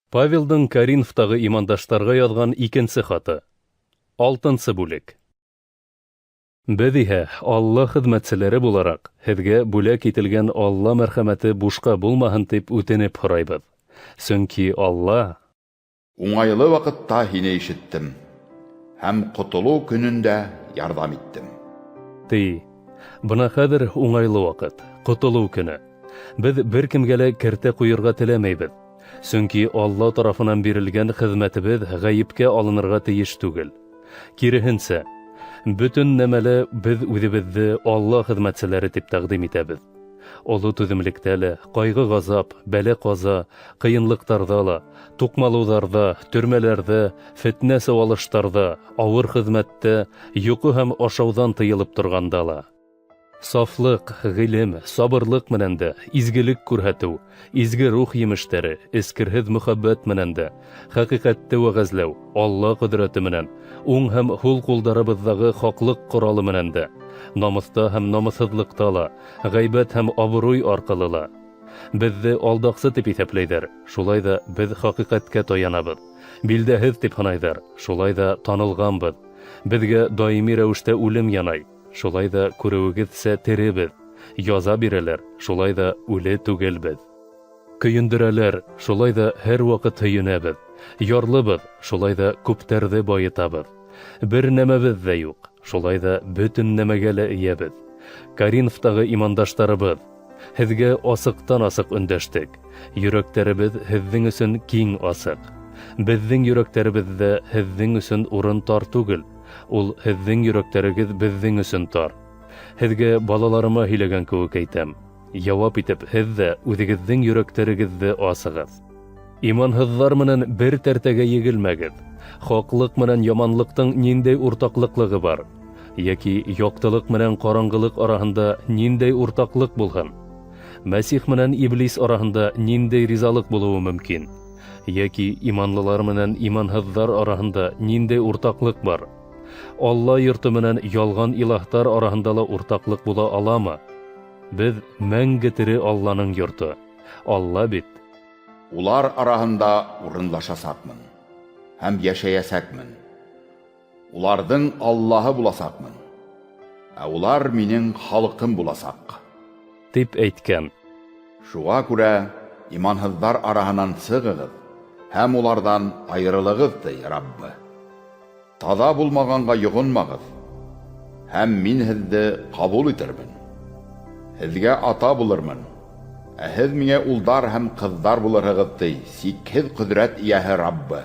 Павелдың Коринфтағы имандаштарға яҙған икенсе хаты. Алтынсы бүлек. Беҙ иһә, Алла хеҙмәтселәре булараҡ, һеҙгә бүләк ителгән Алла мәрхәмәте бушҡа булмаһын тип үтенеп һорайбыҙ. Сөнки Алла: Уңайлы ваҡытта һине ишеттем һәм ҡотолоу көнөндә ярҙам иттем. Ти. Бына хәҙер уңайлы ваҡыт, ҡотолоу көнө. Беҙ бер кемгә лә кәртә ҡуйырға теләмәйбеҙ. Сөнки Алла тарафынан бирелгән хеҙмәтебеҙ ғәйепкә алынырға тейеш түгел. Киреһенсә, бөтөн нәмәлә беҙ үҙебеҙҙе Алла хеҙмәтселәре тип тәҡдим итәбеҙ. Оло түҙемлектә лә, ҡайғы-ғазап, бәлә-ҡаза, ҡыйынлыҡтарҙа ла, туҡмалыуҙарҙа, төрмәләрҙә, фетнә-сыуалыштарҙа, ауыр хеҙмәттә, йоҡо һәм ашауҙан тыйылып торғанда ла. Сафлыҡ, ғилем, сабырлыҡ менән дә, изгелек күрһәтеү, изге рух емештәре, эскерһеҙ мөхәббәт менән дә, хәҡиҡәтте вәғәзләү, Алла ҡөҙрәте менән, уң һәм һул ҡулдарыбыҙҙағы хаҡлыҡ ҡоралы менән дә, намыҫта һәм намыҫһыҙлыҡта ла, ғәйбәт һәм абруй арҡылы ла. Беҙҙе алдаҡсы тип иҫәпләйҙәр, шулай ҙа беҙ хәҡиҡәткә таянабыҙ. Билдәһеҙ тип һанайҙар, шулай ҙа танылғанбыҙ. Беҙгә даими рәүештә үлем янай, шулай ҙа күреүегеҙсә теребеҙ. Яза бирәләр, шулай ҙа үле түгелбеҙ. Көйөндөрәләр, шулай ҙа һәр ваҡыт һөйөнәбеҙ. Ярлыбыҙ, шулай ҙа күптәрҙе байытабыҙ. Бер нәмәбеҙ ҙә юҡ, шулай ҙа бөтөн нәмәгә лә эйәбеҙ. Коринфтағы имандаштарыбыҙ, һеҙгә асыҡтан-асыҡ өндәштек. Йөрәктәребеҙ һеҙҙең өсөн киң асыҡ. Беҙҙең йөрәктәребеҙҙә һеҙҙең өсөн урын тар түгел, ул һеҙҙең йөрәктәрегеҙ беҙҙең өсөн тар. Һеҙгә балаларыма һөйләгән кеүек әйтәм. Яуап итеп, һеҙ ҙә үҙегеҙҙең йөрәктәрегеҙҙе асығыҙ. Иманһыҙҙар менән бер тәртәгә егелмәгеҙ. Хаҡлыҡ менән яманлыҡтың ниндәй уртаҡлыҡлығы бар? Йәки яҡтылыҡ менән ҡараңғылыҡ араһында ниндәй уртаҡлыҡ булһын? Мәсих менән Иблис араһында ниндәй ризалыҡ булыуы мөмкин? Йәки иманлылар менән иманһыҙҙар араһында ниндәй уртаҡлыҡ бар? Алла йорто менән ялған илаһтар араһында ла уртаҡлыҡ була аламы? Беҙ мәңге тере Алланың йорто. Алла бит: Улар араһында урынлашасаҡмын һәм йәшәйәсәкмен. Уларҙың Аллаһы буласаҡмын, ә улар минең халҡым буласаҡ. Тип әйткән. Шуға күрә иманһыҙҙар араһынан сығығыҙ һәм уларҙан айырылығыҙ, ти Раббы. Таҙа булмағанға йоғонмағыҙ, һәм мин һеҙҙе ҡабул итермен. Һеҙгә ата булырмын, ә һеҙ миңә улдар һәм ҡыҙҙар булырһығыҙ, ти сикһеҙ ҡөҙрәт эйәһе Раббы.